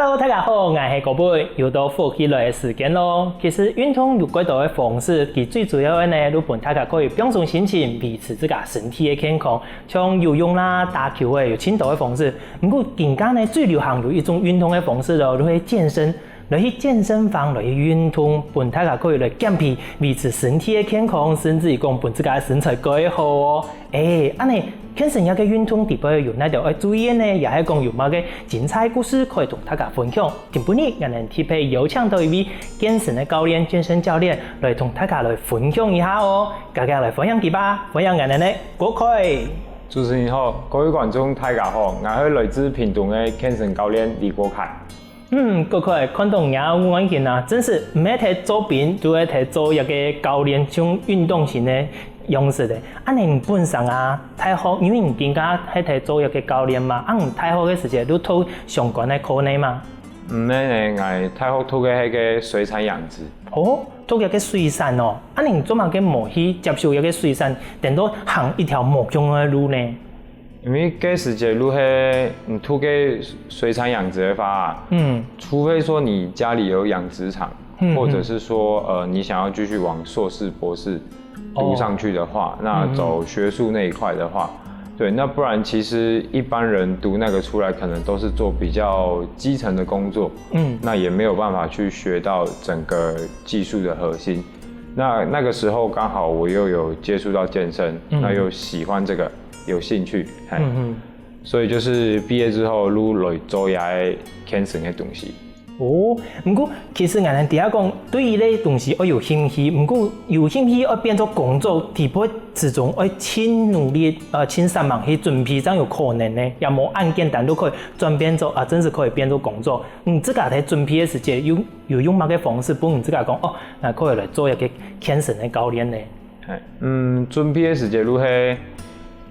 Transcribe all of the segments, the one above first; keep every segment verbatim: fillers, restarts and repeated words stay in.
Hello，大家好，𠊎係高貝，又到福氣來个時間咯。其實運動有幾多个方式，佢最主要个呢，就分大家可以放鬆心情，維持自家身體个健康。像游泳啦、打球个，有盡多个方式。毋過今下呢，最流行有一種運動个方式咯，就係健身。來去健身房來去運動，分大家可以來減肥，維持身體个健康，甚至於講分自家个身材過好哦。 欸，恁呢，健身這个運動底背有哪兜愛注意个呢？也係講有麼个精彩故事可以同大家分享？今晡日，𠊎等特別邀請到一位健身个教練、健身教練來同大家來分享一下哦。大家來歡迎佢吧，歡迎𠊎等个郭凱。主持人好，各位觀眾大家好，𠊎係來自屏東个健身教練李國凱。 嗯，各位看到若个外形啊，真係毋係在做兵，就係在做一个教練，像運動型个樣式个。啊，你本身啊，大學，因為你今下係在做一个教練嘛，啊，你大學个時節有讀相關个課呢嘛？毋係呢，𠊎大學讀个係个水產養殖。哦，讀一个水產哦，啊，你做麼个無去接受一个水產，顛倒行一條無共个路呢？ 因為該時節就係，嗯，讀該水產養殖个話啊，嗯，除非說你家裡有養殖場，嗯，或者是說，呃，你想要繼續往碩士、博士讀上去的話，哦，那走學術那一塊的話，嗯，對，那不然其實一般人讀那個出來，可能都是做比較基層的工作，嗯，那也沒有辦法去學到整個技術的核心。那那個時候剛好我又有接觸到健身，嗯，那又喜歡這個，有興趣，嘿。嗯哼。 所以就是畢業之後，就來做這个健身个東西。哦，毋過其實𠊎等知影講，對於這東西愛有興趣，毋過有興趣愛變做工作，底背始終愛盡努力，呃，盡煞猛去準備，正有可能呢，也無恁簡單就可以轉變做，啊，真係可以變做工作。你自家在準備个時節，有，有用麼个方式，分你自家講，哦，𠊎可以來做一个健身个教練呢？ 嘿，嗯，準備个時節就係，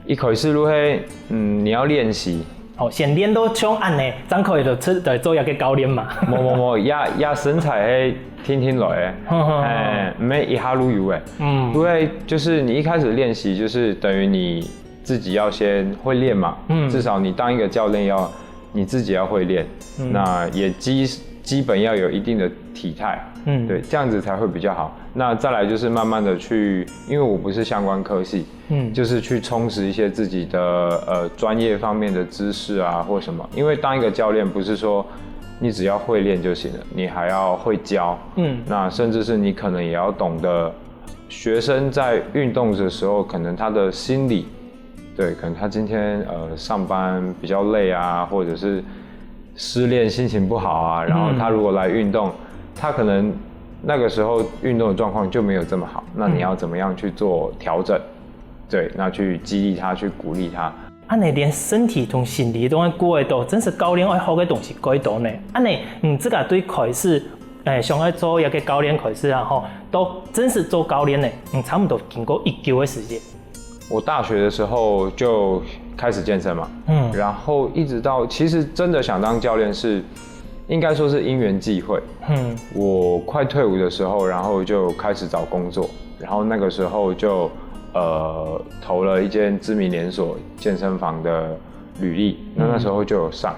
一開始就係，嗯，你要練習。哦，先練到像恁呢，正可以就出來做一个教練嘛。無，無，無，這，這身材係定定來个。嘿，毋係一下就有个。嗯。因為就是你一開始練習，就是等於你自己要先會練嘛。嗯。至少你當一個教練要，你自己要會練。嗯。那也基，基本要有一定的體態。嗯。對，這樣子才會比較好。那再來就是慢慢地去，因為我不是相關科系，嗯。就是去充實一些自己的，呃，專業方面的知識啊，或什麼。因為當一個教練，不是說你只要會練就行了，你還要會教。嗯。那甚至是你可能也要懂得，學生在運動的時候，可能他的心理，對，可能他今天，呃，上班比較累啊，或者是失戀心情不好啊，然後他如果來運動，嗯。他可能那個時候運動的狀況就沒有這麼好，那你要怎麼樣去做調整？嗯。對，那去激勵他，去鼓勵他。恁呢連身體同心理都愛顧得到，真係教練愛學个東西蓋多呢。恁呢，你自家對開始，欸，想愛做一个教練開始啊，吼，到正式做教練呢，你差不多經過幾久个時間？ 我大學的時候就開始健身嘛，嗯。然後一直到，其實真的想當教練是，應該說是因緣際會。嗯。我快退伍的時候，然後就開始找工作，然後那個時候就，呃，投了一間知名連鎖健身房的履歷，那那時候就有上。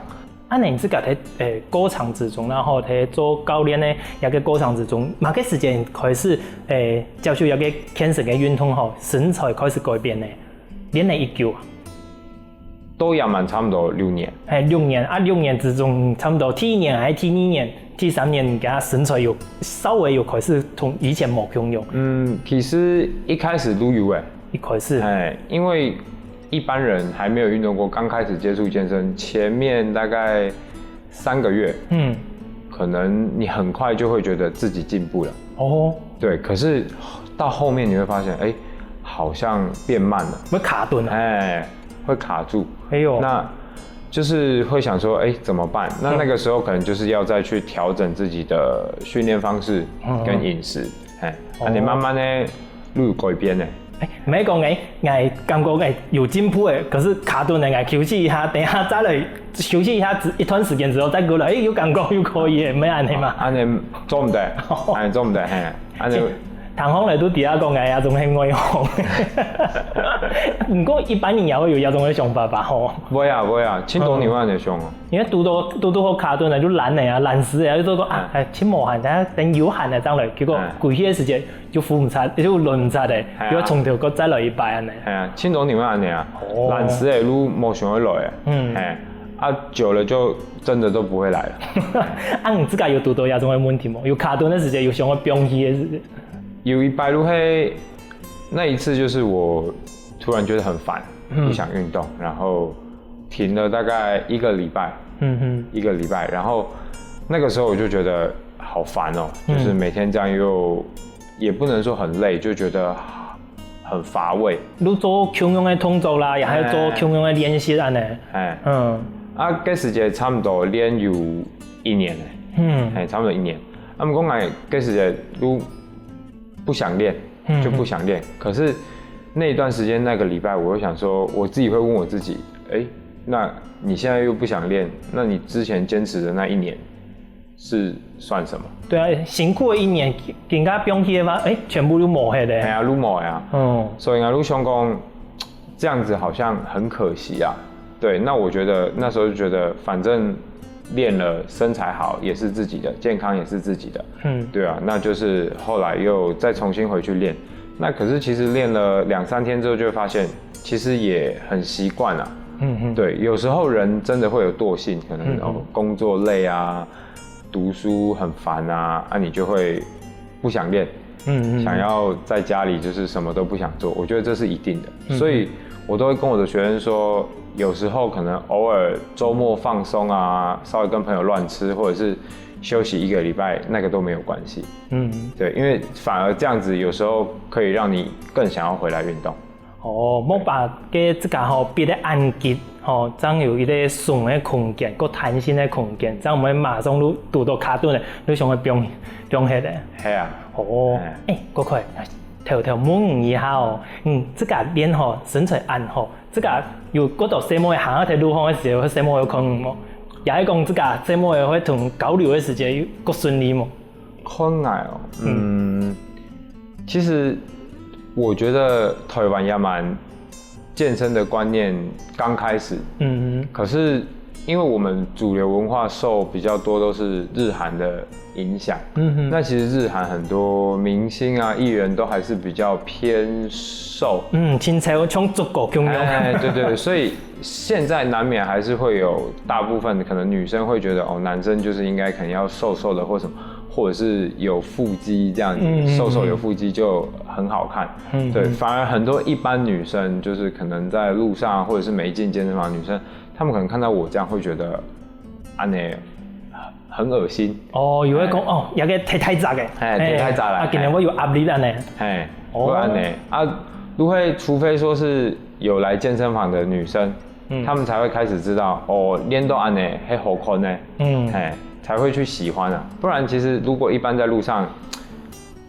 恁呢你自家在，欸，過程之中，然後在做教練个這个過程之中，麼个時間開始，欸，接觸這个健身个運動吼，身材開始改變呢？練了幾久啊？都也蠻差不多六年。嘿，六年啊，六年之中，差不多第一年還係第二年、第三年，你个身材有稍微有開始同以前無共樣？嗯，其實一開始都有欸。一開始？哎，因為一般人還沒有運動過，剛開始接觸健身，前面大概三個月，嗯。可能你很快就會覺得自己進步了。哦。對，可是到後面你會發現，哎，好像變慢了。會卡頓啊。哎，會卡住。哎喲。那就是會想說，哎，怎麼辦？那那個時候可能就是要再去調整自己的訓練方式跟飲食。嗯。哎，那你慢慢呢，就有改變呢。 欸，毋係講欸，𠊎感覺欸有進步欸，可是卡頓欸，𠊎休息一下，等一下再來休息一下，一段時間之後再過來，欸，有感覺又可以欸，毋係恁呢嘛。恁呢做毋得，恁呢做毋得，嘿，恁呢，聽講來都知啊講𠊎這種係外行。毋過一般人也會有這種个想法吧吼？會啊會啊，盡多人會恁樣想啊。因為堵到堵到好卡頓啊，就懶个啊，懶尸个啊，就做講啊，哎，盡無閒，等下等有閒个正來，結果歸去个時節就赴毋掣，就輪毋掣个，又愛從頭過再來一擺恁樣。係啊，盡多人會恁樣啊，懶尸个就無想愛來啊，嗯，哎，啊久了就真的都不會來了。啊你自家有堵到這種个問題無？有卡頓个時節，有想愛放棄个時節？ 有一擺就係，那一次就是我突然覺得很煩，不想運動，然後停了大概一個禮拜，嗯哼，一個禮拜，然後那個時候我就覺得好煩哦，就是每天這樣又也不能說很累，就覺得很乏味。你做共樣个動作啦，也還做共樣个練習恁樣。哎，嗯，啊，該時節差不多練有一年了，嗯，哎，差不多一年。啊，毋過𠊎該時節就不想練，就不想練。可是那一段時間，那個禮拜，我就想說，我自己會問我自己，哎，那你現在又不想練，那你之前堅持的那一年是算什麼？對啊，辛苦个一年，人家放棄个話，哎，全部都無忒个。哎呀，都無呀。嗯，所以啊，就想講，這樣子好像很可惜啊。對，那我覺得那時候就覺得，反正練了身材好也是自己的，健康也是自己的。嗯，對啊，那就是後來又再重新回去練。那可是其實練了兩三天之後，就會發現其實也很習慣啊。嗯嗯，對，有時候人真的會有惰性，可能哦工作累啊，讀書很煩啊，啊你就會不想練。 嗯嗯，想要在家裡就是什麼都不想做，我覺得這是一定的。所以我都會跟我的學生說，有時候可能偶爾週末放鬆啊，稍微跟朋友亂吃，或者是休息一個禮拜，那個都沒有關係。嗯，對，因為反而這樣子有時候可以讓你更想要回來運動。 哦，莫把該自家吼逼得恁緊吼，正有一個鬆个空間，過彈性个空間，正毋會馬上就堵到卡頓了，就想愛放放忒个。係啊。哦，哎，過快，偷偷問你一下哦，嗯，自家練吼，身材恁好，自家有過到細妹行到路項个時候，細妹有看無？也係講自家細妹會同交流个時節有過順利無？ 看𠊎哦，嗯，其實我覺得台灣也蠻健身的觀念剛開始，嗯，可是因為我們主流文化受比較多都是日韓的影響，嗯哼，那其實日韓很多明星啊、藝人都還是比較偏瘦，嗯，身材像足夠共樣，哎，對對，所以現在難免還是會有大部分可能女生會覺得哦，男生就是應該可能要瘦瘦的或什麼，或者是有腹肌這樣子，瘦瘦有腹肌就很好看。嗯，對，反而很多一般女生就是可能在路上或者是沒進健身房的女生，她們可能看到我這樣會覺得，啊呢，很噁心。哦，有个講哦，有个太太雜个，哎，太太雜了，啊，今天會有壓力恁呢。哎，會恁呢啊，如果除非說是有來健身房的女生，嗯，他們才會開始知道哦，練到恁呢，還好看呢，嗯，哎，才會去喜歡啊。不然其實如果一般在路上，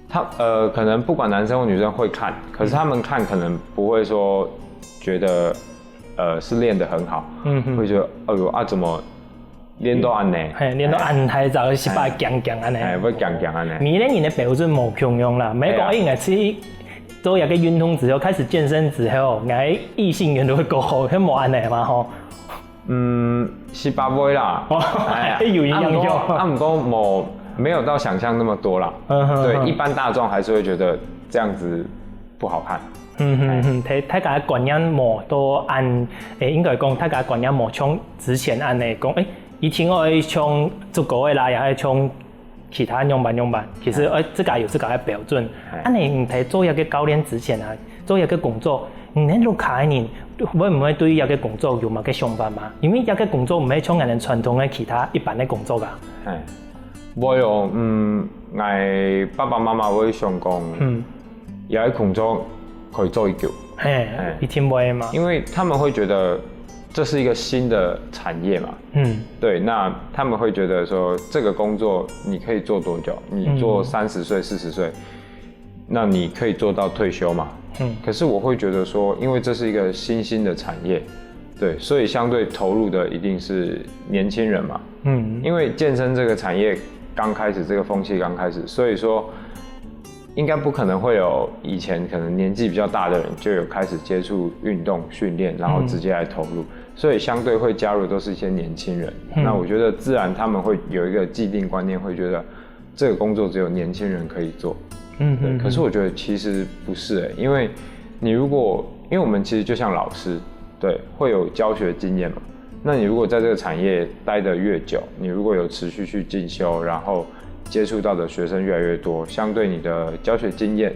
他呃，可能不管男生或女生會看，可是他們看可能不會說覺得呃是練得很好，嗯，會覺得哎呦啊怎麼 練到恁呢，嘿，練到恁大隻，十八強強恁呢。哎，會強強恁呢。每個人个標準無共樣啦，毋係講哎，𠊎去做一個運動之後，開始健身之後，𠊎異性緣都會過好，係無恁呢嘛吼。嗯，十八會啦，哦，哎呀，有影響。啊，毋過啊，毋過無沒有到想象那麼多啦。嗯哼，對，一般大眾還是會覺得這樣子不好看。嗯哼哼，大大家觀念無到恁，誒，應該講大家觀念無像之前恁呢講，誒， 一定愛像足夠个啦，也愛像其他樣般樣般。其實，誒，自家有自家个標準。恁呢，你在做一個教練之前啊，做一個工作，你个屋下个人會毋會對這個工作有麼个想法嘛？因為這個工作毋係像𠊎等傳統个其他一般个工作啊。哎，會哦，嗯，𠊎爸爸媽媽會想講，嗯，這個工作可以做一久。嘿，一定會嘛。因為他們會覺得這是一個新的產業嘛。嗯，對，那他們會覺得說，這個工作你可以做多久？你做三十歲、四十歲，那你可以做到退休嘛。嗯，可是我會覺得說，因為這是一個新興的產業，對，所以相對投入的一定是年輕人嘛。嗯，因為健身這個產業剛開始，這個風氣剛開始，所以說应该不可能会有以前可能年纪比较大的人就有开始接触运动训练，然后直接来投入，所以相对会加入都是一些年轻人。那我觉得自然他们会有一个既定观念，会觉得这个工作只有年轻人可以做。嗯，对。可是我觉得其实不是欸，因为你如果，因为我们其实就像老师，对，会有教学经验嘛。那你如果在这个产业待得越久，你如果有持续去进修，然后接触到的学生越来越多，相对你的教学经验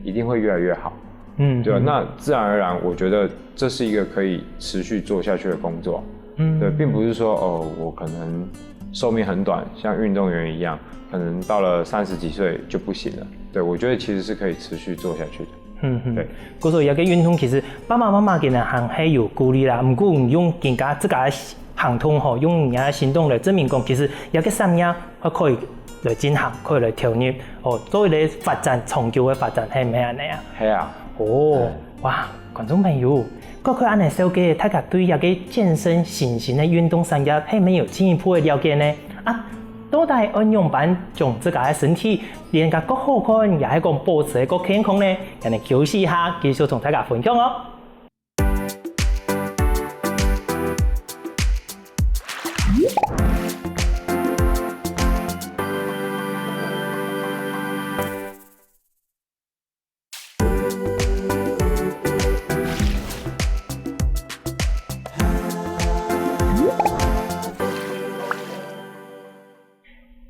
一定会越来越好。嗯，对吧？那自然而然，我觉得这是一个可以持续做下去的工作。嗯，对，并不是说哦，我可能寿命很短，像运动员一样，可能到了三十几岁就不行了。对，我觉得其实是可以持续做下去的。嗯嗯，对。故所以个运动其实爸爸妈妈个人还是有鼓励啦，毋过你用更加自家个行动吼，用你个行动来证明讲，其实一个生涯还可以来进行，可以来投入，哦，做一个发展，长久个发展，系毋系安尼啊？系啊。哦，哇，观众朋友，看看安尼小姐，大家对一个健身新兴个运动产业，系毋系有进一步个了解呢？啊，到底愛仰般将自家个身体练甲較好看，也係讲保持个較健康呢？ 恁呢休息一下，繼續同大家分享哦。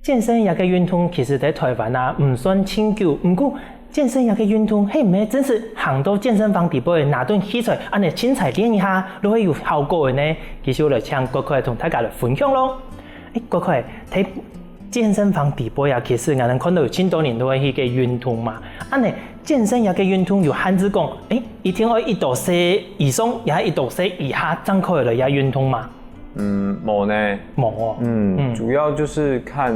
健身這个運動其實在台灣啊，毋算盡久，毋過健身這个運動係毋係真實行到健身房底背拿等器材，恁呢清彩練一下，就會有效果个呢？繼續來請國凱同大家來分享咯。誒，國凱，在健身房底背啊，其實𠊎等看到有盡多人都會去个運動嘛。恁呢健身這个運動有限制講，誒，一定愛幾多歲以上，也係幾多歲以下正可以來這運動嘛？ 嗯，無呢。無哦。嗯，嗯。主要就是看，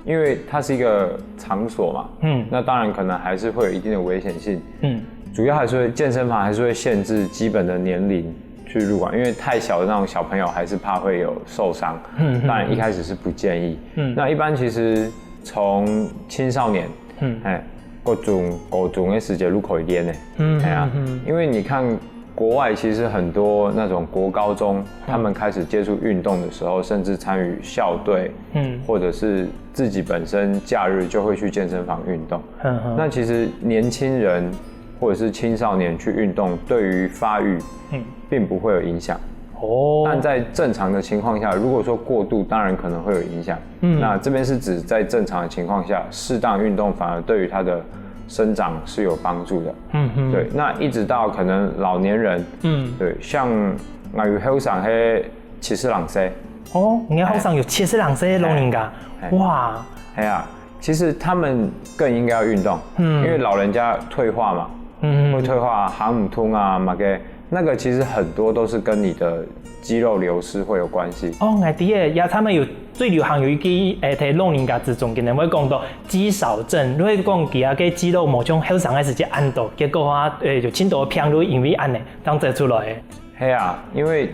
因为它是一个场所嘛，嗯。那当然可能还是会有一定的危险性。嗯。主要还是会，健身房还是会限制基本的年龄去入馆，因为太小的那种小朋友还是怕会有受伤。嗯，嗯，当然一开始是不建议。嗯。那一般其实从青少年，嗯。哎，国中、高中的时节就可以练呢。嗯，哎呀，嗯，嗯。因为你看 国外其实很多那种国高中，嗯。他们开始接触运动的时候，甚至参与校队，嗯。或者是自己本身假日就会去健身房运动。嗯哼。那其实年轻人或者是青少年去运动，对于发育，嗯。并不会有影响。哦。但在正常的情况下，如果说过度，当然可能会有影响。 嗯。那这边是指在正常的情况下，适当运动反而对于他的生长是有帮助的。嗯哼。对，那一直到可能老年人，嗯。对，像𠊎有學生係七十零歲。哦，你个學生有七十零歲个老人家，哎。哇。哎呀，其实他们更应该要运动，嗯。因为老人家退化嘛，嗯。会退化，行毋通啊，嘛个，那个其实很多都是跟你的肌肉流失会有关系。哦，𠊎知个，也他们有最流行有一个，誒，在老人家之中，可能会讲到肌少症，就会讲佢啊个肌肉无像后生个时节恁多，结果啊，誒，有真多病就因为恁呢，当走出来个。系啊，因为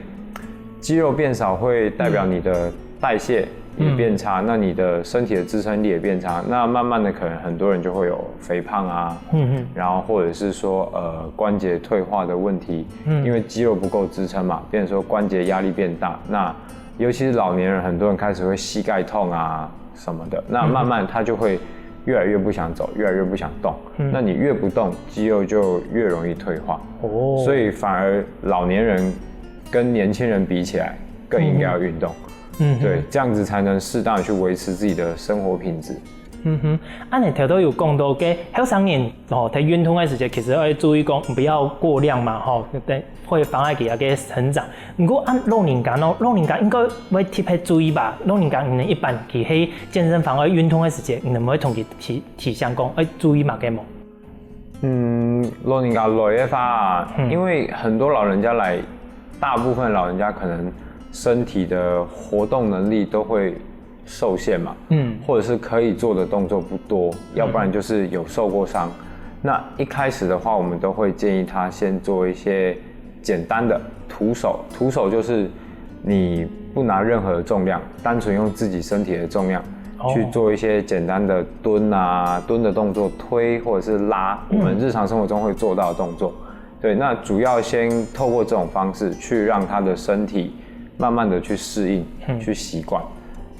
肌肉变少会代表你的代谢也变差，嗯。那你的身体的支撑力也变差，那慢慢的可能很多人就会有肥胖啊，嗯嗯。然后或者是说，呃，关节退化的问题，嗯。因为肌肉不够支撑嘛，变成说关节压力变大，那尤其是老年人，很多人开始会膝盖痛啊什么的，那慢慢他就会越来越不想走，越来越不想动。嗯。那你越不动，肌肉就越容易退化。哦。所以反而老年人跟年轻人比起来，更应该要运动。嗯哼。嗯哼。对，这样子才能适当地去维持自己的生活品质。嗯哼，啊，你头头有讲到个后生人吼，在运动个时节，其实要注意讲不要过量嘛，吼，对，会妨碍佢个成长。不过啊，老人家喏，老人家应该会特别注意吧？老人家你一般去去健身房个运动个时节，你会同佢提提醒讲，要注意嘛个无？ 嗯，老人家来个话，嗯。因为很多老人家来，大部分老人家可能身体的活动能力都会受限嘛，嗯。或者是可以做的动作不多，要不然就是有受过伤。那一开始的话，我们都会建议他先做一些简单的徒手，徒手就是你不拿任何的重量，单纯用自己身体的重量，去做一些简单的蹲啊、蹲的动作、推或者是拉，我们日常生活中会做到的动作。对，那主要先透过这种方式去让他的身体慢慢的去适应、去习惯，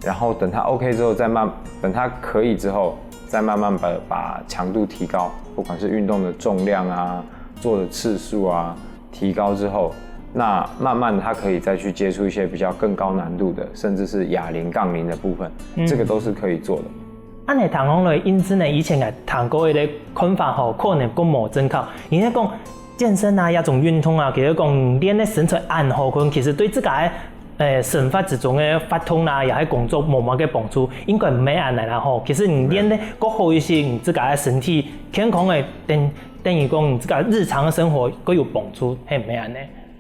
然后等他 OK 之后，再慢，等他可以之后，再慢慢把把强度提高，不管是运动的重量啊、做的次数啊，提高之后，那慢慢他可以再去接触一些比较更高难度的，甚至是哑铃、杠铃的部分，这个都是可以做的。恁樣聽講來，因此呢，以前𠊎聽過一个看法吼，可能較無正確。人家講健身啊，這種運動啊，其實講練个身材恁好看，其實對自家个誒生活之中个活動啦，也係工作無麼个幫助，應該毋係恁樣啦吼。其實你練个較好一些，你自家个身體健康个，等等於講你自家日常个生活較有幫助，係毋係恁樣？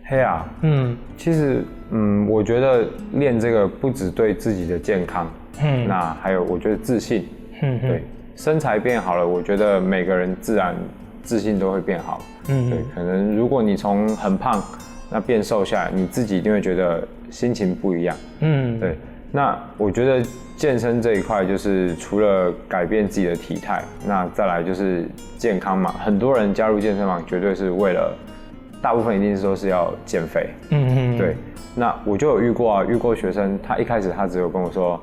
嘿啊，嗯，其实嗯，我觉得练这个不只对自己的健康，嗯，那还有我觉得自信，嗯，对，身材变好了，我觉得每个人自然自信都会变好。嗯，对，可能如果你从很胖那变瘦下来，你自己一定会觉得心情不一样。嗯，对，那我觉得健身这一块就是除了改变自己的体态，那再来就是健康嘛。很多人加入健身房绝对是为了，大部分一定是说是要减肥。嗯嗯，对，那我就有遇过啊，遇过学生，他一开始他只有跟我说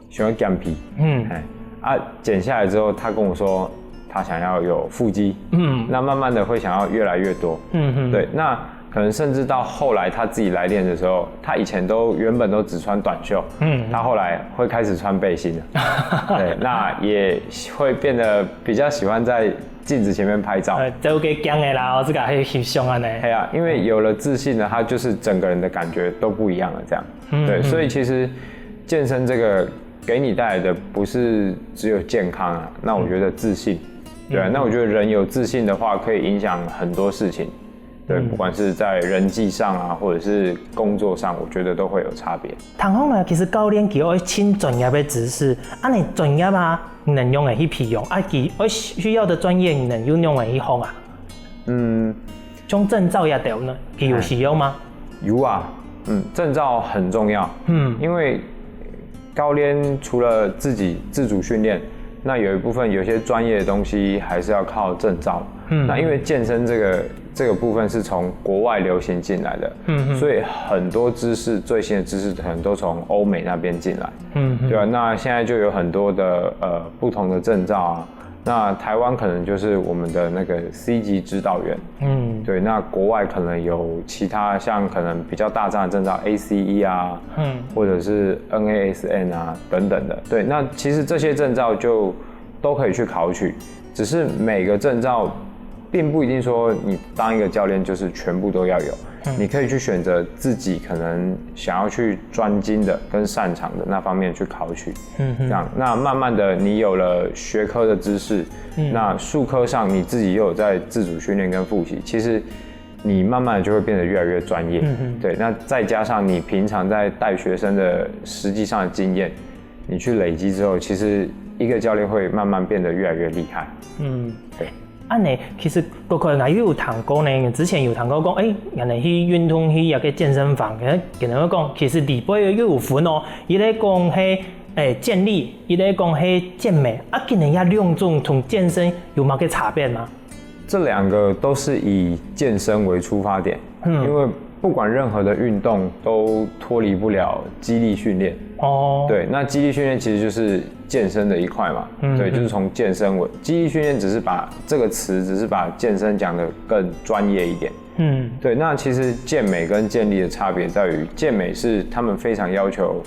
喜欢减肥，嗯，哎，啊，减下来之后，他跟我说他想要有腹肌，嗯，那慢慢的会想要越来越多，嗯嗯，对，那可能甚至到后来他自己来练的时候，他以前都原本都只穿短袖，嗯，他后来会开始穿背心了，对，那也会变得比较喜欢在镜子前面拍照，呃，走个强个啦，我自家去欣赏啊呢。对啊，因为有了自信呢，他就是整个人的感觉都不一样了，这样，对，所以其实健身这个给你带来的不是只有健康啊，那我觉得自信，对啊，那我觉得人有自信的话，可以影响很多事情。对，不管是在人际上啊，或者是工作上，我觉得都会有差别。聽講呢，其實教練佢愛盡專業个知識，恁樣專業啊，你能用來去培養，啊佢愛需要个專業，你能用用來去學啊？嗯，像證照這兜呢，佢有需要嗎？有啊，嗯，证照很重要，嗯，因为教练除了自己自主训练，那有一部分有些专业的东西还是要靠证照。嗯，那因为健身这个这个部分是从国外流行进来的，嗯，所以很多知识最新的知识可能都从欧美那边进来。嗯，对啊，那现在就有很多的呃不同的证照啊，那台湾可能就是我们的那个 C 级指导员，嗯，对，那国外可能有其他像可能比较大张的证照 A C E 啊，嗯，或者是 N A S M 啊等等的，对，那其实这些证照就都可以去考取，只是每个证照并不一定说你当一个教练就是全部都要有，你可以去选择自己可能想要去专精的跟擅长的那方面去考取。嗯，这样，那慢慢的你有了学科的知识，那术科上你自己又有在自主训练跟复习，其实你慢慢的就会变得越来越专业。嗯，对，那再加上你平常在带学生的实际上的经验，你去累积之后，其实一个教练会慢慢变得越来越厉害。嗯，对。恁呢，其實過去𠊎有聽過呢，之前有聽過講，誒，原來去運動去一個健身房，可能可能會講，其實裡背又有分哦，一個講係誒健力，一個講係健美，啊，今日這兩種同健身有麼个差別嗎？这两个都是以健身为出发点，嗯，因为不管任何的运动都脱离不了肌力训练。哦，对，那肌力训练其实就是健身的一块嘛，嗯，对，就是从健身为肌力训练，只是把这个词只是把健身讲得更专业一点。嗯，对，那其实健美跟健力的差别在于，健美是他们非常要求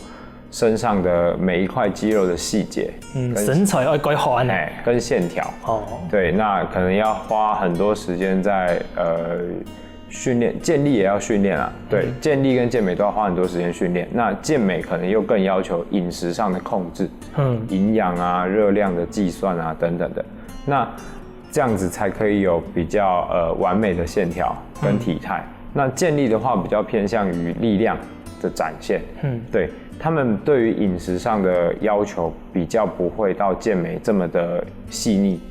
身上的每一块肌肉的细节，嗯，身材要改好呢，哎，跟线条。哦，对，那可能要花很多时间在呃。训练健力也要训练啊，对，健力跟健美都要花很多时间训练。那健美可能又更要求饮食上的控制，嗯，营养啊、热量的计算啊等等的。那这样子才可以有比较呃完美的线条跟体态。那健力的话比较偏向于力量的展现，嗯，对，他们对于饮食上的要求比较不会到健美这么的细腻，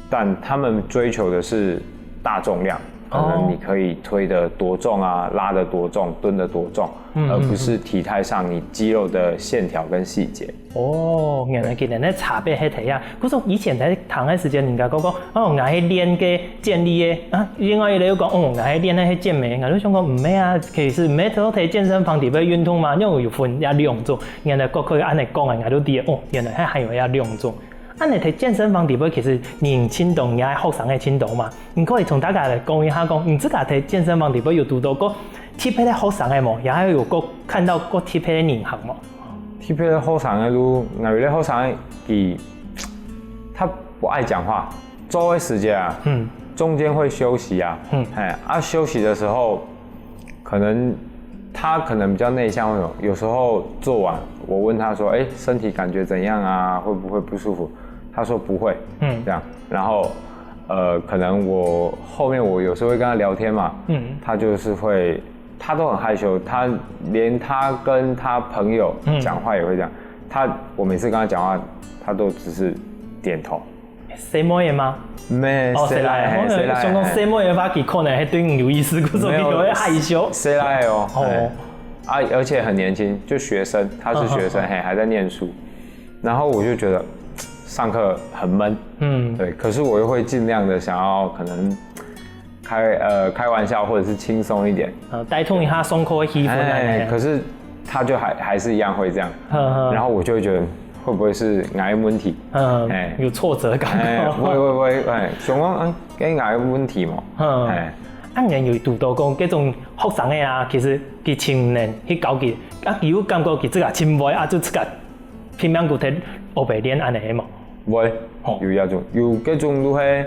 但他们追求的是大重量。可能你可以推得多重啊，拉得多重，蹲得多重，嗯，而不是体态上你肌肉的线条跟细节。哦，原來今日个差別係這樣。可是以前在談个時間，人家講講，哦，𠊎係練个健力个啊，另外一個又講，哦，𠊎係練个健美。𠊎就想講，毋係啊，其實毋係都在健身房底背運動嘛，又有分這兩種。原來各位恁樣講，𠊎就知，哦，原來還有這兩種。 恁樣在健身房底背，其實人盡多，也學生个盡多嘛。你可以同大家來講一下，講你自家在健身房底背有堵到過特別个學生个無？也還有過看到過特別个人客無？特別个學生个路，𠊎有个學生个，佢，他不愛講話，做个時間啊，嗯，中間會休息啊，嗯，哎，啊休息的時候，可能他可能比較內向，有有時候做完，我問他說：“哎，身體感覺怎樣啊？會不會不舒服？”他說不會，嗯，這樣。然後，呃，可能我後面我有時候會跟他聊天嘛，嗯，他就是會，他都很害羞，他連他跟他朋友講話也會這樣。他，我每次跟他講話，他都只是點頭。 細妹个嗎？咩，哦，細倈仔，細倈仔，哦，細倈仔，想講細妹个話，佢可能還對你有意思，故所佢就會害羞。細倈仔哦，哦。哎。啊，而且很年輕，就學生，他是學生，嗯，嗯，嗯。嘿，還在念書。然後我就覺得上課很悶，嗯。對，可是我又會盡量的想要可能開，呃，開玩笑或者是輕鬆一點。呃，帶動一下上課的氣氛啊，哎，嘿。可是他就還，還是一樣會這樣，嗯，嗯。然後我就會覺得會不會是哪一問題？嗯，哎。有挫折感。哎，會，會，會，哎，想講，哎，該哪一問題嘛？嗯。哎。啊，你有堵到講這種學生个啊，其實佢盡能去教佢，啊，佢又感覺佢自家盡會，啊，就自家 拼命个在後背練恁樣个嘛。會，哦。有那種，有這種就係，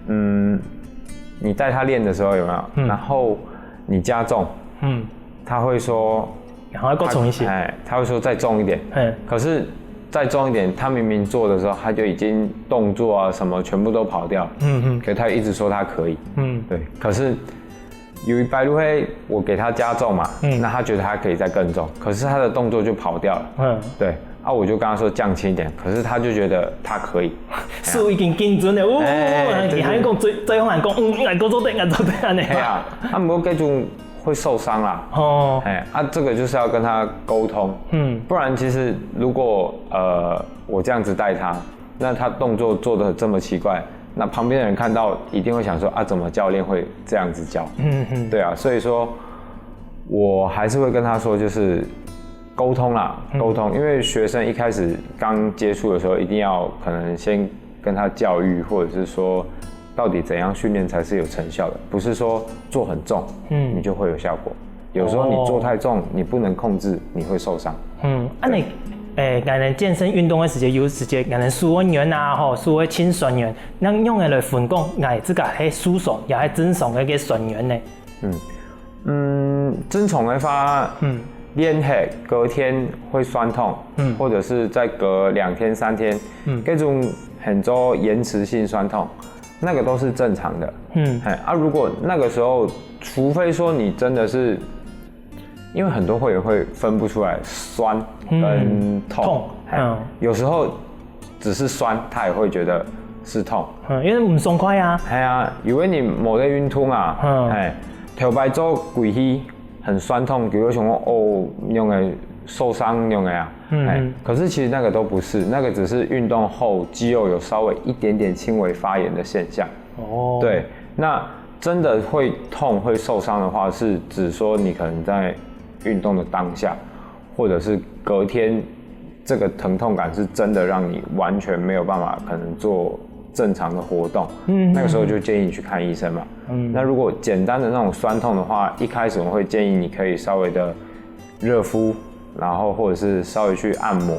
嗯，你帶他練的時候有沒有？嗯。然後你加重，嗯。他會說，然後要過重一些。他，哎，他會說再重一點。嗯。可是再重一點，他明明做的時候，他就已經動作啊什麼全部都跑掉。嗯，嗯。可是他一直說他可以。嗯。對，可是 有一擺就係我給他加重嘛，嗯。那他覺得他可以再更重，可是他的動作就跑掉了。嗯。對，啊，我就跟他說降輕一點，可是他就覺得他可以。手已經緊顫了，哦，哎，對，對。你還講最，最後還講，嗯，𠊎做得，𠊎做得，恁樣。哎呀，啊，毋過這種會受傷啦。哦。哎，啊，這個就是要跟他溝通。嗯。不然其實如果，呃，我這樣子帶他， 那他動作做得這麼奇怪，那旁邊的人看到一定會想說，啊，怎麼教練會這樣子教？嗯，嗯。對啊，所以說我還是會跟他說，就是溝通啦，嗯。溝通，因為學生一開始剛接觸的時候，一定要可能先跟他教育，或者是說到底怎樣訓練才是有成效的，不是說做很重，嗯。你就會有效果。 有時候你做太重，哦。你不能控制，你會受傷。嗯，恁樣，對。誒，𠊎等健身運動个時節，有時節𠊎等手會軟啊，吼，手會盡痠軟，仰般來分講，𠊎自家係受傷，也係正常个个痠軟呢？嗯，嗯，正常个話，嗯。練下隔天會痠痛，嗯。或者是再隔兩天、三天，嗯。這種喊做延遲性痠痛。 那個都是正常的。嗯。嘿，啊，如果那個時候，除非說你真的是，因為很多會員會分不出來痠跟痛，嗯，痛，嘿，嗯。有時候只是痠，他也會覺得是痛。嗯，因為毋爽快啊。嘿啊，因為你無在運動嘛，嗯。嘿，頭擺做幾下， 很痠痛，佢會想講，哦，仰仔受傷仰仔啊。嗯，哎，嗯。可是其實那個都不是，那個只是運動後肌肉有稍微一點點輕微發炎的現象。哦。對，那真的會痛、會受傷的話，是指說你可能在運動的當下，或者是隔天，這個疼痛感是真的讓你完全沒有辦法可能做正常的活動，嗯，那個時候就建議你去看醫生嘛。嗯。那如果簡單的那種痠痛的話，一開始我會建議你可以稍微的熱敷，然後或者是稍微去按摩，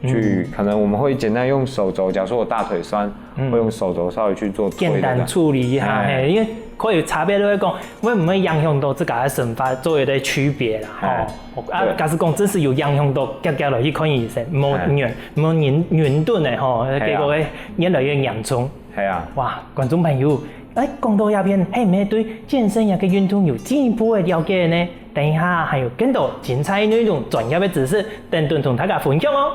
嗯。去，可能我們會簡單用手肘，假如說我大腿痠，嗯。會用手肘稍微去做推的感覺。簡單處理一下，哎。嘿，因為可以差別就會講，會毋會影響到自家个生活做一個區別啦，吼。哎。 啊，對。假使講真係有影響到，遽遽來去看醫生，無，哎。忍，無忍，忍耐个吼，嘿啊。結果會越來越嚴重。嘿啊。哇，觀眾朋友，哎，講到這片，係毋係對健身這個運動有進一步个了解呢？等一下還有更多精彩內容、專業个知識，等等同大家分享哦。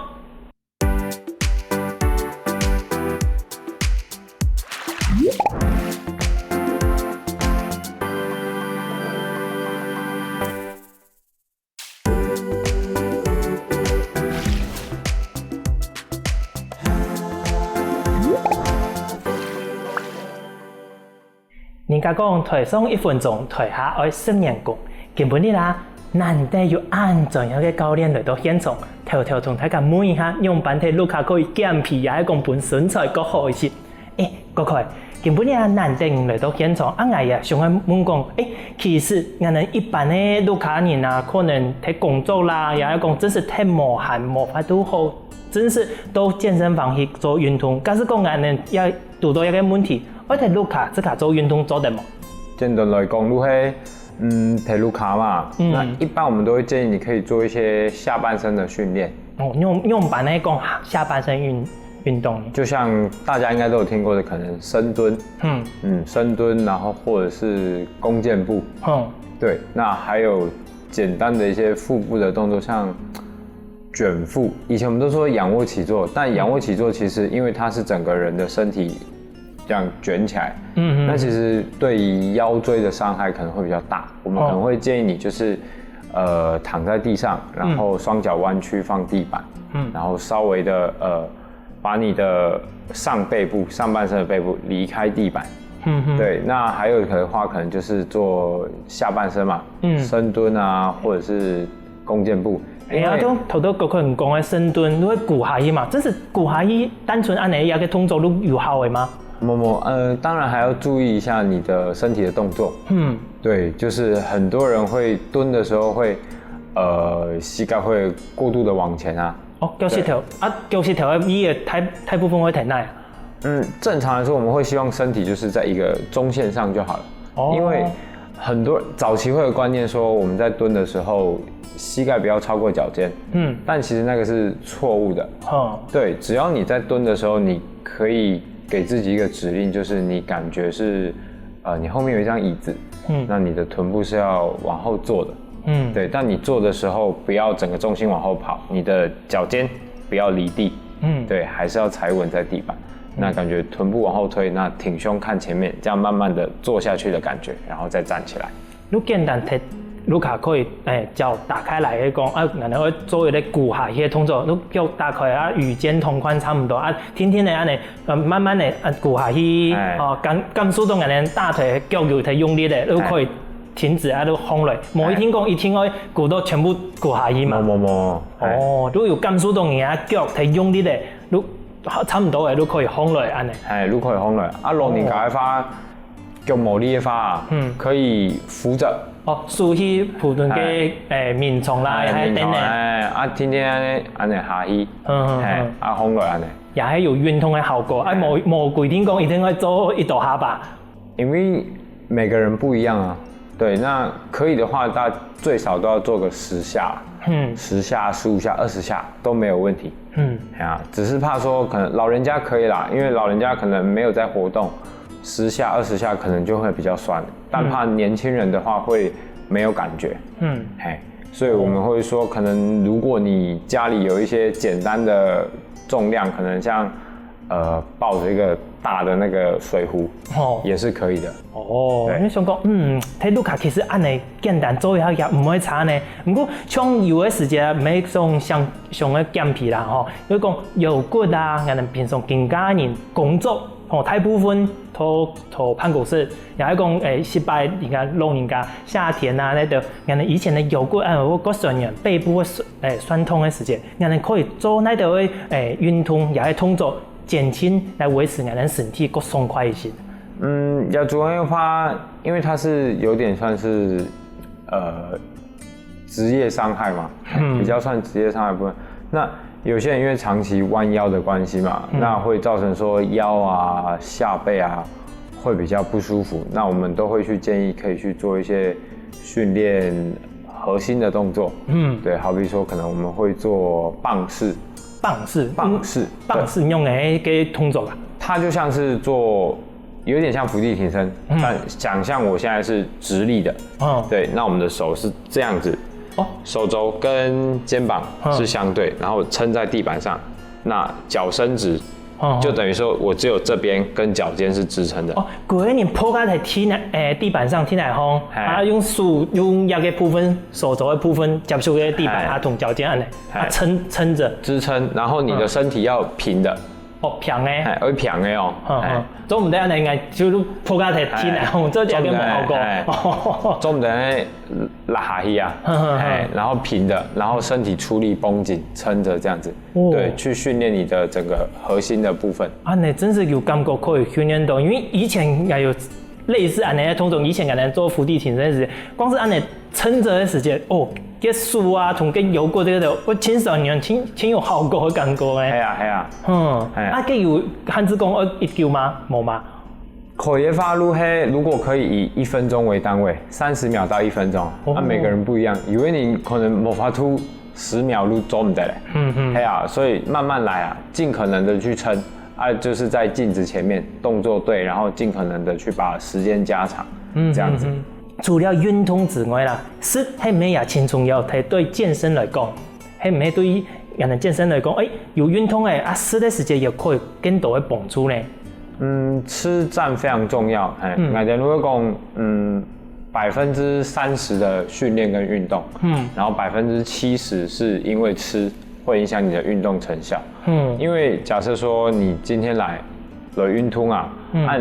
人家講台上一分鐘，台下愛十年功。今晡日啊，難得有恁專業个教練來到現場，偷偷同大家問一下，仰般在屋下可以減肥，也係講分身材較好一些。誒，國凱，今晡日啊，難得你來到現場，啊，𠊎也想愛問講，誒，其實𠊎等一般个屋下人啊，可能在工作啦，也係講真係忒無閒，無法度好，真係到健身房去做運動。假使講𠊎等也堵到一個問題，愛在屋下自家做運動做得無？簡單來講，就係，嗯，在屋下嘛，嗯。那一般我們都會建議你可以做一些下半身的訓練。哦，仰，仰般來講下半身運，運動呢？就像大家應該都有聽過的，可能深蹲，嗯。嗯，深蹲，然後或者是弓箭步。嗯。對，那還有簡單的一些腹部的動作，像捲腹。以前我們都說仰臥起坐，但仰臥起坐其實因為它是整個人的身體這樣捲起來，嗯嗯。那其實對於腰椎的傷害可能會比較大。我們可能會建議你就是，哦。呃，躺在地上，然後雙腳彎曲放地板，嗯。然後稍微的，呃，把你的上背部、上半身的背部離開地板。嗯哼。對，那還有一個的話，可能就是做下半身嘛，嗯。深蹲啊，或者是弓箭步。誒，因為啊，就頭頭國凱講个深蹲，你會跍下去嘛，真係跍下去，單純恁樣一個動作就有效个嗎？無無，呃，當然還要注意一下你的身體的動作。嗯。對，就是很多人會蹲的時候會，呃，膝蓋會過度的往前啊。哦，翹膝頭，對。啊，翹膝頭个意義大，大部分會在哪啊？嗯，正常來說，我們會希望身體就是在一個中線上就好了。哦。因為很多，早期會有觀念說，我們在蹲的時候，膝蓋不要超過腳尖。嗯。但其實那個是錯誤的。嗯。對，只要你在蹲的時候，你可以給自己一個指令，就是你感覺是，呃，你後面有一張椅子，嗯。那你的臀部是要往後坐的。嗯。對，但你坐的時候，不要整個重心往後跑，你的腳尖不要離地。嗯。對，還是要踩穩在地板。嗯。那感覺臀部往後推，那挺胸看前面，這樣慢慢地坐下去的感覺，然後再站起來。就簡單在屋下可以，誒，腳打開來个講，啊，然後做一個跍下去个動作，就腳打開啊，與肩同寬差不多啊，定定个恁樣，呃，慢慢个啊，跍下去，哎。哦，感，感受到恁樣大腿腳有在用力个，就可以停止啊，就䟘落。無一定講一定愛跍到全部跍下去嘛。無，無，無。哎。哦，就有感受到你个腳在用力个，就差不多个，就可以䟘落恁樣。哎，就可以䟘落。啊，老人家个話，哦。 腳無力个話，嗯。可以扶著。哦，手去扶等个，哎。誒，眠床啦，哎，還係凳仔。眠床，哎，啊，定定恁樣，恁樣下去，嗯，嗯，哎，嗯。啊，䟘落恁樣。也係有運動个效果，啊，哎。無，無規定講一定愛做一到下吧。因為每個人不一樣啊。對，那可以的話，大，最少都要做個十下，嗯。十下、十五下、二十下都沒有問題。嗯。哎呀，只是怕說可能老人家可以啦，因為老人家可能沒有在活動， 十下、二十下可能就會比較痠，但怕年輕人的話會沒有感覺。嗯。嘿，所以我們會說，可能如果你家裡有一些簡單的重量，可能像，呃，抱著一個大的那個水壺，哦。也是可以的。哦，對。你想講，嗯，在屋下其實恁樣簡單做一下也毋會差呢。毋過像有个時節，毋係講想，想个減肥啦，吼，就係講腰骨啊，𠊎等平常更加人工作 吼，大部分都，都辦公室，也係講，誒，失敗，人家老人家夏天啊，該个，𠊎等以前个腰骨啊，有个痠軟，背部个痠，誒，痠痛个時節，𠊎等可以做哪兜个，誒，運動，也係動作，減輕來維持𠊎等身體較爽快一些。嗯，腰椎个話，因為它是有點算是，呃， 職業傷害嘛，嗯。比較算職業傷害部分。那有些人因為長期彎腰的關係嘛，嗯。那會造成說腰啊、下背啊會比較不舒服。那我們都會去建議可以去做一些訓練核心的動作。嗯。對，好比說可能我們會做棒式。棒式？棒式，嗯，棒式用个該動作啊？它就像是做 有點像伏地挺身，嗯。但想像我現在是直立的，嗯。對，那我們的手是這樣子，哦。手肘跟肩膀是相對，嗯。然後撐在地板上，那腳伸直，嗯。就等於說我只有這邊跟腳尖是支撐的。哦，規个人仆下在地泥，誒，地板上，地泥項，嘿。啊，用手，用腰个部分，手肘个部分，接觸个地板，嘿。啊，同腳尖恁樣，啊，嘿。撐，撐著。支撐，然後你的身體要平的。嗯。哦，平个。哎，愛平个哦，哎。做毋得恁樣，就仆下忒天啊，做一个無效果。哎，做毋得拉下去啊，哎，然後平的，然後身體出力繃緊，撐著這樣子，哦。對，去訓練你的整個核心的部分。啊，你真是有感覺可以訓練到，因為以前也有類似恁樣个動作，以前可能做伏地挺身个時節，光是恁樣 撐著个時節，哦，該手啊，同該腰骨這个，我青少年挺，挺有效果个感覺呢。係啊，係啊。嗯，係啊。啊，該有限制講愛幾久嗎？無嗎？可以个話，就係如果可以以一分鐘為單位，三十秒到一分鐘，哦。啊，每個人不一樣，有个人可能無法度十秒就做毋得咧。嗯嗯。係啊，所以慢慢來啊，盡可能的去撐，啊，就是在鏡子前面動作對，然後盡可能的去把時間加長，嗯，這樣子。嗯嗯。 除了運動之外啦，食係毋係也盡重要？係對健身來講，係毋係對人个健身來講，哎，有運動个啊，食个時節也可以更多个幫助呢。嗯，吃佔非常重要，嘿，嗯。𠊎等如果講，嗯，百分之三十的訓練跟運動，嗯。然後百分之七十是因為吃會影響你的運動成效。嗯。因為假設說你今天來，來運動啊，嗯。啊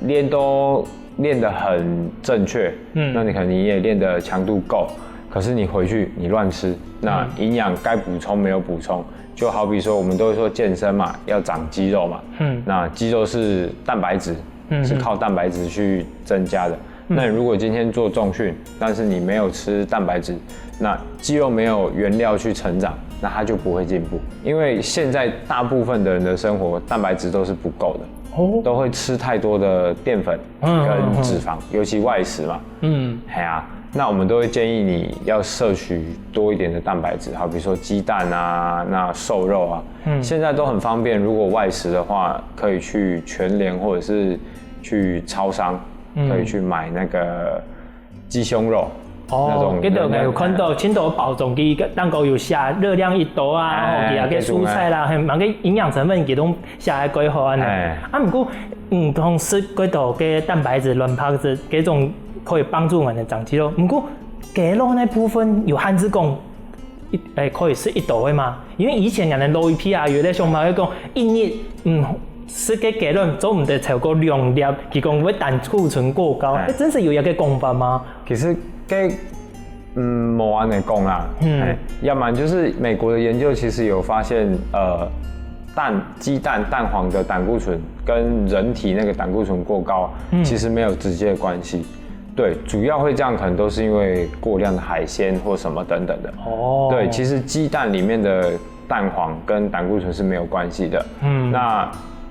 你練到，練得很正確，嗯。那你可能你也練的強度夠，可是你回去你亂吃，那嗯。營養該補充沒有補充，就好比說我們都會說健身嘛，要長肌肉嘛，嗯。那肌肉是蛋白質，嗯。是靠蛋白質去增加的。嗯。那你如果今天做重訓，但是你沒有吃蛋白質，那肌肉沒有原料去成長，那它就不會進步。因為現在大部分的人的生活，蛋白質都是不夠的，哦。都會吃太多的澱粉跟脂肪，嗯，嗯，嗯。尤其外食嘛。嗯。嘿啊，那我們都會建議你要攝取多一點的蛋白質，好比說雞蛋啊，那瘦肉啊，嗯。現在都很方便，如果外食的話，可以去全聯或者是去超商，嗯。可以去買那個 雞胸肉。哦，那種，該个𠊎有看到，盡多包裝佢个蛋糕有寫熱量幾多啊，哎，吼，佢个蔬菜啦，該種啊。嘿，麼个營養成分佢都寫得蓋好恁樣。哎。啊，毋過，嗯，同時幾多个蛋白質、卵白質，該種可以幫助𠊎等長肌肉。毋過，雞肉那部分有限制講，一，哎，可以食幾多个嗎？ 因為以前𠊎等老一輩啊，有个想法會講，一日，嗯，食个雞卵做毋得超過兩粒，佢講會膽固醇過高。哎。哎，真係有這个講法嗎？其實該，嗯，無恁樣講啦。嗯。哎，要麼就是美國的研究其實有發現，呃，蛋，雞蛋蛋黃的膽固醇跟人體那個膽固醇過高，嗯。其實沒有直接的關係。 對，主要會這樣，可能都是因為過量的海鮮或什麼等等的。哦。對，其實雞蛋裡面的蛋黃跟膽固醇是沒有關係的。嗯。那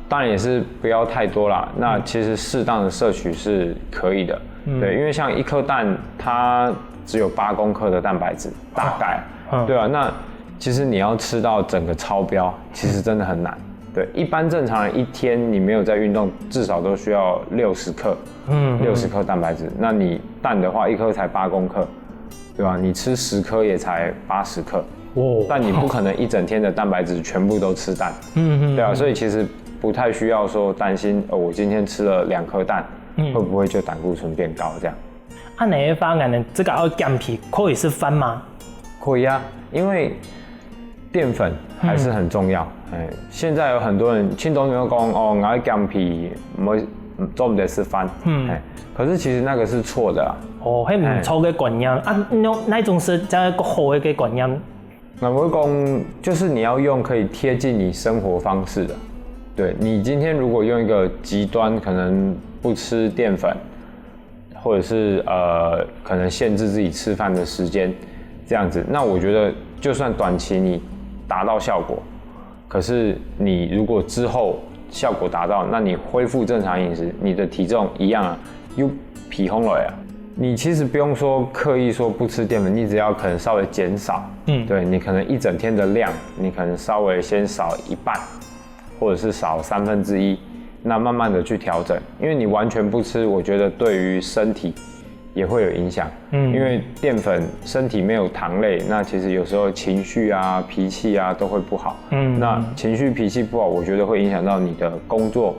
當然也是不要太多啦。那其實適當的攝取是可以的。嗯。對，因為像一顆蛋，它只有八公克的蛋白質，大概。嗯。對啊，那其實你要吃到整個超標，其實真的很難。 對，一般正常人一天你沒有在運動，至少都需要六十克，嗯，嗯。六十克蛋白質。那你蛋的話，一顆才八公克，對吧？你吃十顆也才八十克，哦。但你不可能一整天的蛋白質全部都吃蛋，嗯，嗯，對啊，嗯。所以其實不太需要說擔心，呃，我今天吃了兩顆蛋，嗯。會不會就膽固醇變高這樣？ 恁樣个話，𠊎等自家愛減肥，可以食飯嗎？可以啊，因為澱粉還是很重要。嗯。哎，現在有很多人，盡多人都講，哦，𠊎愛減肥，無，做毋得食飯。嗯。哎，可是其實那個是錯的啊。哦，該毋著个觀念。哎。啊，那，哪種係正个好个觀念？那我會講，就是你要用可以貼近你生活方式的。對，你今天如果用一個極端，可能不吃澱粉， 或者是，呃，可能限制自己吃飯的時間，這樣子，那我覺得就算短期你達到效果，可是你如果之後效果達到，那你恢復正常飲食，你的體重一樣啊，又平衡了呀。你其實不用說刻意說不吃澱粉，你只要可能稍微減少，嗯。對，你可能一整天的量，你可能稍微先少一半， 或者是少三分之一，那慢慢地去調整，因為你完全不吃，我覺得對於身體也會有影響。嗯。因為澱粉，身體沒有糖類，那其實有時候情緒啊、脾氣啊都會不好。嗯。那情緒脾氣不好，我覺得會影響到你的工作，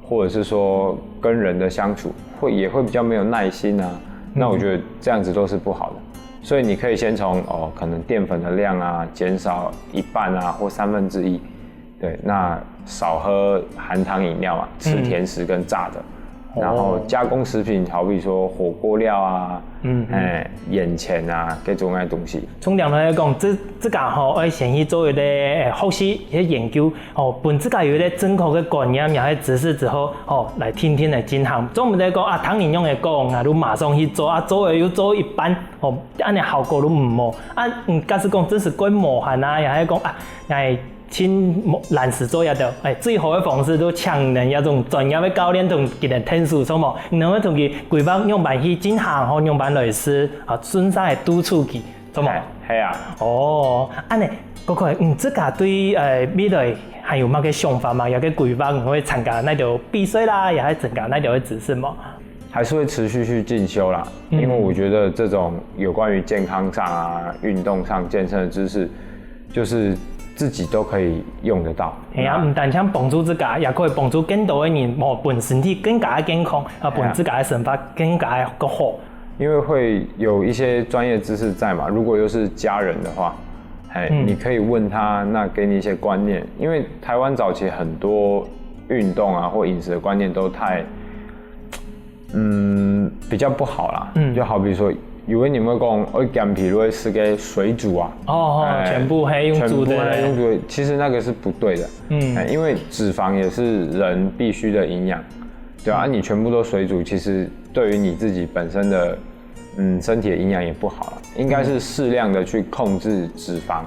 或者是說跟人的相處，會，也會比較沒有耐心啊。嗯。那我覺得這樣子都是不好的。所以你可以先從，哦，可能澱粉的量啊，減少一半啊，或三分之一。对，那少喝含糖饮料嘛，吃甜食跟炸的，然后加工食品，好比说火锅料啊，嗯，哎，眼前啊，各种个东西。从两头来讲，这这个吼，爱先去做一个学习、一个研究，哦，分自家有一个正确的观念，也系知识之后，哦，来天天来进行。做毋得讲啊，糖饮料个讲啊，就马上去做啊，做了又做一半，哦，安尼效果都毋好。啊，嗯，假使讲真是过无閒啊，也系讲啊，哎，真懶尸做也得，哎，最好个方式就请人一种专业个教练同佢等听书，好無？你能够同佢规划样板去进行，吼，样板来试啊，顺势个督促佢，好無？系啊。哦，安尼，哥哥，嗯，自家对呃未来还有么个想法吗？有个规划，你会参加哪条比赛啦，也会增加哪条个知识吗？还是会持续去进修啦，因为我觉得这种有关于健康上啊、运动上、健身的知识，就是自己都可以用得到。系啊，毋单淨帮助自家，也可以帮助更多个人，哦，分身体更加个健康，啊，分自家个生活更加个好。因为会有一些专业知识在嘛，如果又是家人的话，哎，你可以问他，那给你一些观念，因为台湾早期很多运动啊或饮食的观念都太嗯，比较不好啦。嗯，就好比说，有个人会讲，哦，减肥会吃个水煮啊，哦，哦，哎，全部黑用煮的，全部黑用煮的，其实那个是不对的。嗯，哎，因为脂肪也是人必须的营养，对啊，你全部都水煮，其实对于你自己本身的嗯身体的营养也不好了。应该是适量的去控制脂肪，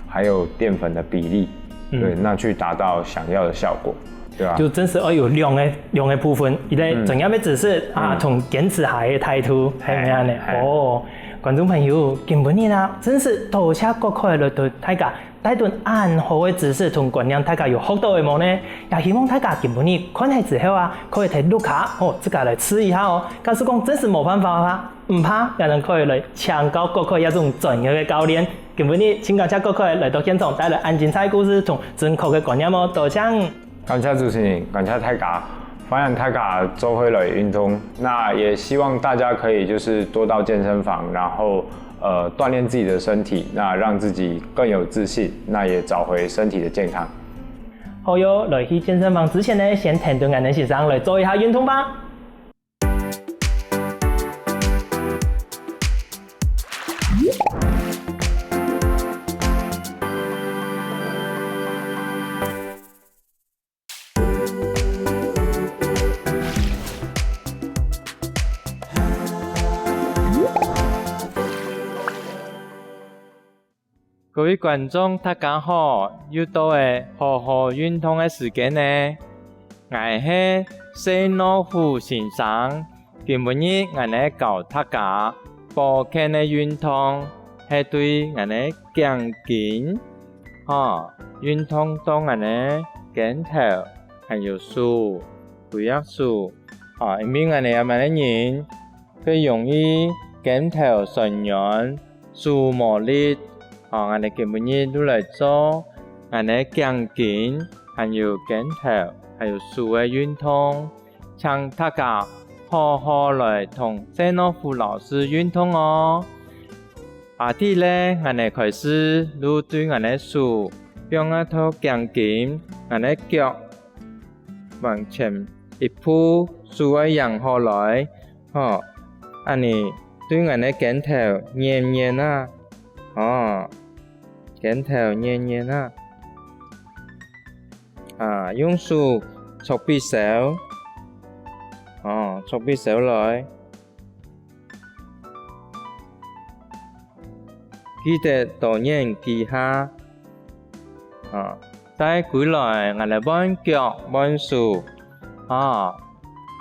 还有淀粉的比例，对，那去达到想要的效果。 对啊，就真是要有两个两个部分，一个专业个知识啊，同坚持下个态度，系毋系安尼？哦，观众朋友，今晡日啊，真是多谢各位来同大家带顿恁好个知识同观念，大家有学到个無呢？也希望大家今晡日看下之後啊，可以提屋下，哦，自家來試一下哦。假使講真是無辦法个話，毋怕，也能可以來請教各位這種專業个教練。今晡日真感謝各位來到現場，帶來恁精彩故事同正確个觀念哦，多謝。 感謝主持人，感謝大家，歡迎大家做伙來運動。那也希望大家可以就是多到健身房，然後呃鍛鍊自己的身體，那讓自己更有自信，那也找回身體的健康。好喲，來去健身房之前呢，先聽聽𠊎等先生來做一下運動吧。 各位觀眾，大家好！又到了好好運動个時間呢。𠊎係謝諾虎先生，今晡日𠊎呢教大家保健个運動，係對𠊎呢頸根，吼，運動到𠊎呢肩頭，還有手，背啊手，吼，因為𠊎呢有麼个人，較容易肩頭痠軟， 手無力，吼，𠊎等今晡日就來做𠊎等頸根，還有肩頭，還有手个運動，請大家好好來同謝諾虎老師運動哦。啊，第一呢，𠊎等開始就對𠊎等手放啊到頸根，𠊎等腳往前一步，手愛䟘好來， 吼，恁呢對𠊎等个肩頭軟軟啊，吼，肩頭軟軟啊。啊，用手搓鼻梢，吼，搓鼻梢來。記得多軟幾下，啊，再歸來，𠊎等換腳換手，啊，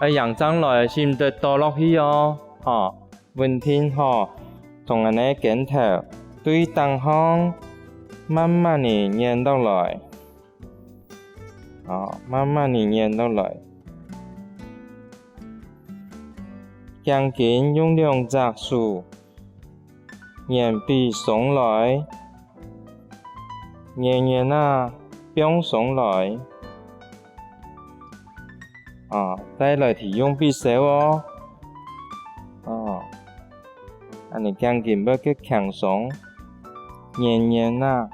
愛䟘正來，心得倒落去哦，吼，穩定好，同𠊎等个肩頭對頂項慢慢仔軟落來，吼，慢慢仔軟落來。頸根用兩隻手 軟畀鬆來，軟軟仔放鬆來。啊，再來提用鼻梢哦。啊，恁呢頸根會較輕鬆，軟軟仔。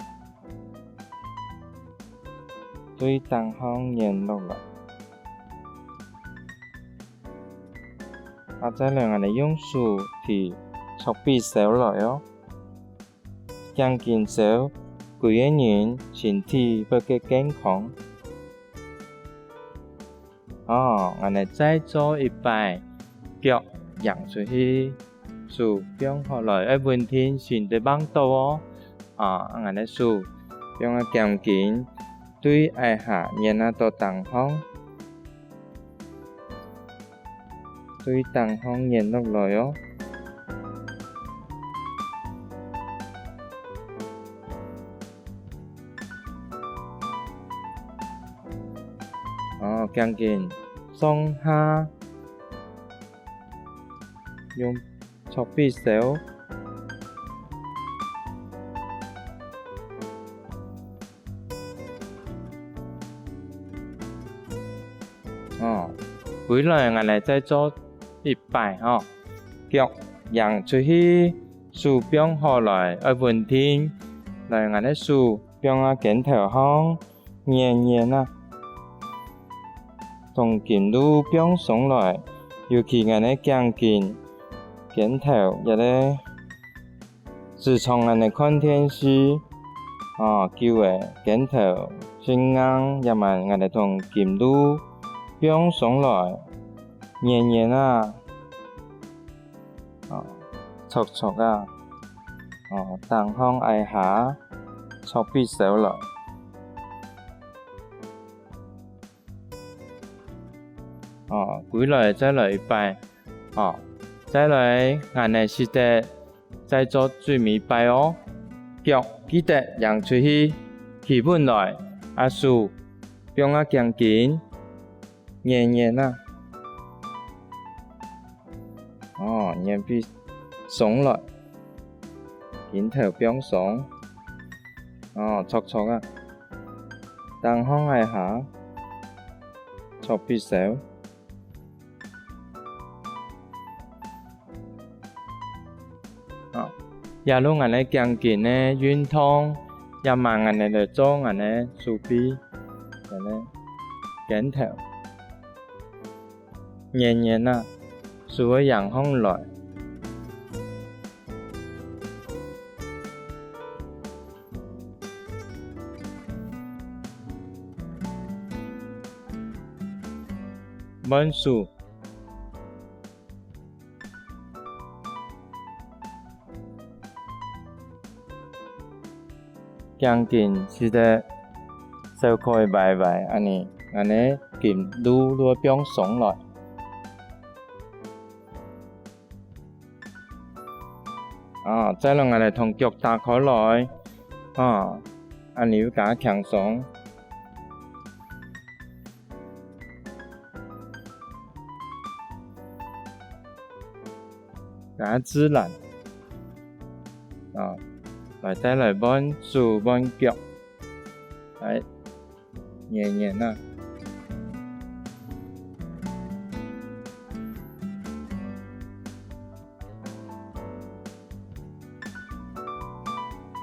對頂項䟘落來。啊，再來𠊎兜用手提桌背收來哦。頸根收，歸個人身體會較健康。哦，𠊎兜再做一擺，腳䟘出去，手放下來，愛穩定先得放倒哦。啊，𠊎兜手放啊頸根，對下䟘啊到頂項。 對頂項䟘落來哦。哦，頸根上下用 桌背收。哦，歸來𠊎兜再做一擺吼，腳䟘出去，手放下來，愛穩定。來，𠊎兜手放啊肩頭項， 圓圓啊，同筋路放鬆來，尤其𠊎兜頸根、肩頭這兜。時常𠊎兜看電視，哦，久了，肩頭伸硬，也嘛𠊎兜同筋路放鬆來，圓圓啊。 哦，搓搓啊，哦，頂項挨下，桌背收來。哦，歸來再來一擺，哦，再來，𠊎兜試著再做最尾擺哦。腳記得䟘出去，企穩來，啊手放啊頸根， 圓圓啊。哦，圓背鬆來，肩頭放鬆。哦，搓搓啊。頂項挨下，桌背收。 啊，這就𠊎兜頸根个運動，也嘛𠊎兜來做𠊎兜手臂，𠊎兜肩頭。圓圓啊，手愛䟘䟘來。 換手。頸根試著收開歪歪，恁呢，恁呢筋路就會放鬆來。 啊，再來𠊎兜同腳打開來，啊，恁呢會較輕鬆，較自然。啊，來，再來換手換腳，來。 圓圓啊。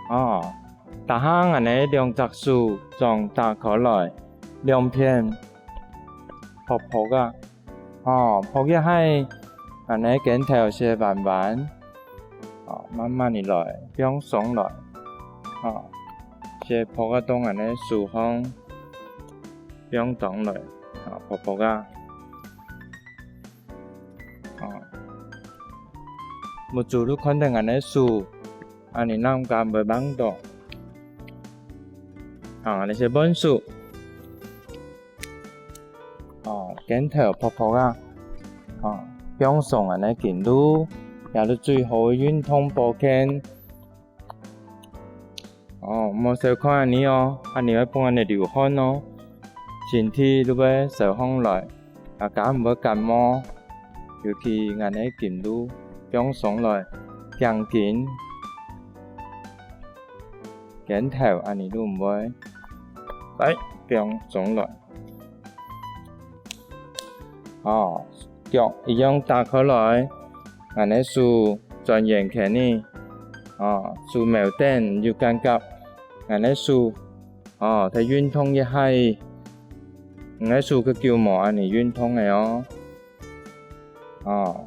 哦，這下𠊎兜兩隻手掌打開來，兩片噗噗啊。 哦，噗一下，𠊎兜个肩頭先彎彎，哦，慢慢仔來，放鬆來，哦，先噗啊到𠊎兜个手項，放鬆來，哦，噗噗啊，哦，目珠就看著𠊎兜个手，恁呢，哪敢會吂到，哦，𠊎兜先換手。 哦，肩頭噗噗啊，哦，放鬆恁呢筋路，也係最好个運動保健。哦，莫小看恁呢哦，恁呢會分𠊎兜流汗哦，身體就會燒䟘來，也較毋會感冒。尤其恁呢筋路放鬆來，頸根、肩頭恁呢就毋會。來，放鬆來。 哦，腳一樣打開來，𠊎兜手轉圓圈仔，哦，手摸等有感覺，𠊎兜手，哦，再運動一下仔，你个手較久無恁呢運動了哦。哦，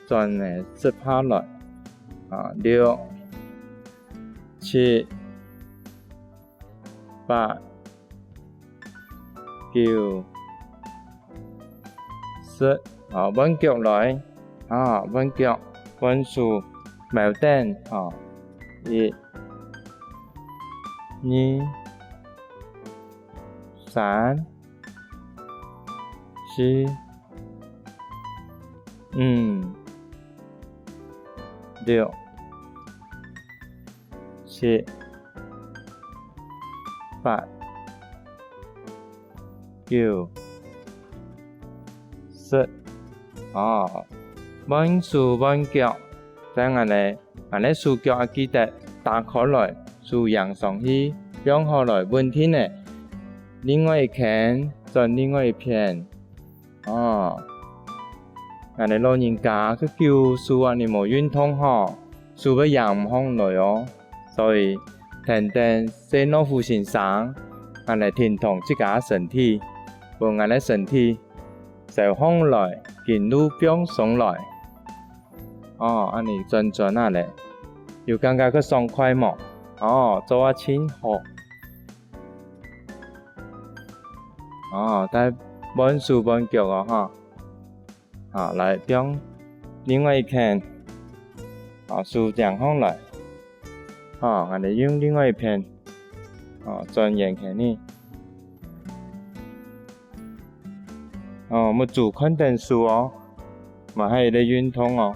轉來十下來。啊，六、七、八、九、十。好，換腳來。啊，換腳，換手，貓等。啊，一、二、三、四、五、六、七、八、九、十。哦，換手換腳，再恁呢，恁呢手腳啊記得打開來，手䟘上去，放好來穩定呢。另外一圈，轉另外一片。 哦，𠊎等老人家較久手恁呢無運動吼，手會䟘毋䟘來哦。所以，跈等細老虎先生，𠊎等停動自家身體，分𠊎等身體燒䟘來，筋路放鬆來。哦，恁呢轉轉啊咧，有感覺較爽快無？哦，做啊真好。 哦，再換手換腳哦，吼。好，來，放另外一圈。好，手䟘䟘來。好，𠊎等用另外一片。好，轉圓圈呢。哦，目珠看等手哦，嘛係一個運動哦。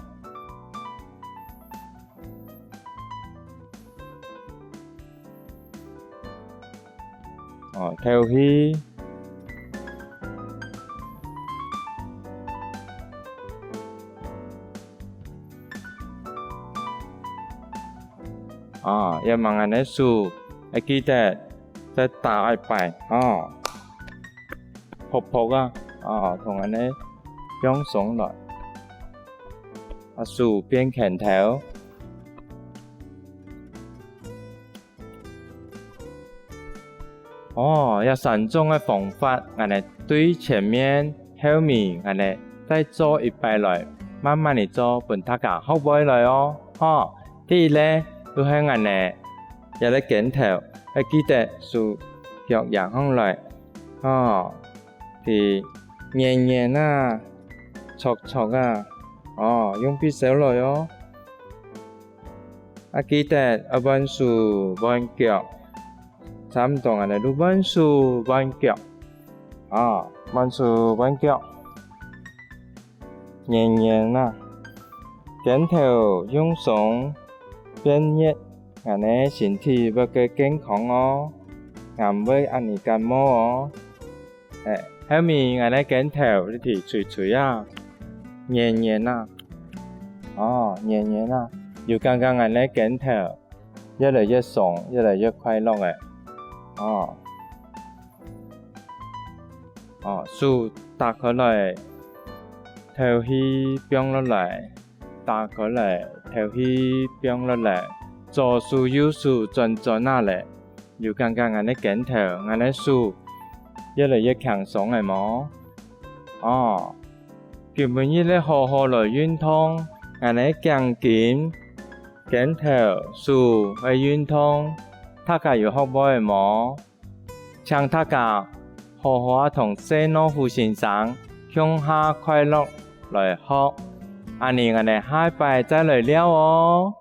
哦，敨氣。哦，也吂恁呢手，愛記得再打一擺，哦。噗噗啊，哦，同恁呢放鬆來。啊，手變拳頭。 哦，這三種个方法，𠊎等對前面、後面，𠊎等再做一擺來，慢慢仔做，分大家學會來哦。吼，第一個，就係𠊎等這個肩頭，愛記得手腳䟘䟘來。吼，佢圓圓啊，長長啊，哦，用匕首來哦。 啊，記得愛換手換腳，差毋多恁呢就換手換腳。啊，換手換腳。圓圓啊，肩頭放鬆，變熱，恁呢身體會較健康哦，也毋會恁呢感冒哦。 欸，後面𠊎等个肩頭這位垂垂啊，圓圓啊，哦，圓圓啊，有感覺𠊎等个肩頭越來越鬆，越來越快樂了。哦，哦，手打開來，敨氣放落來。 打開來，敨氣放落來，左手右手轉轉啊咧，有感覺𠊎等个肩頭、𠊎等个手越來越輕鬆了無？哦，今晡日愛好好來運動，𠊎等个頸筋、肩頭、手愛運動，大家有學會無？ 請大家好好仔同細老虎先生共下快樂來學，恁呢𠊎等下一擺再來尞哦。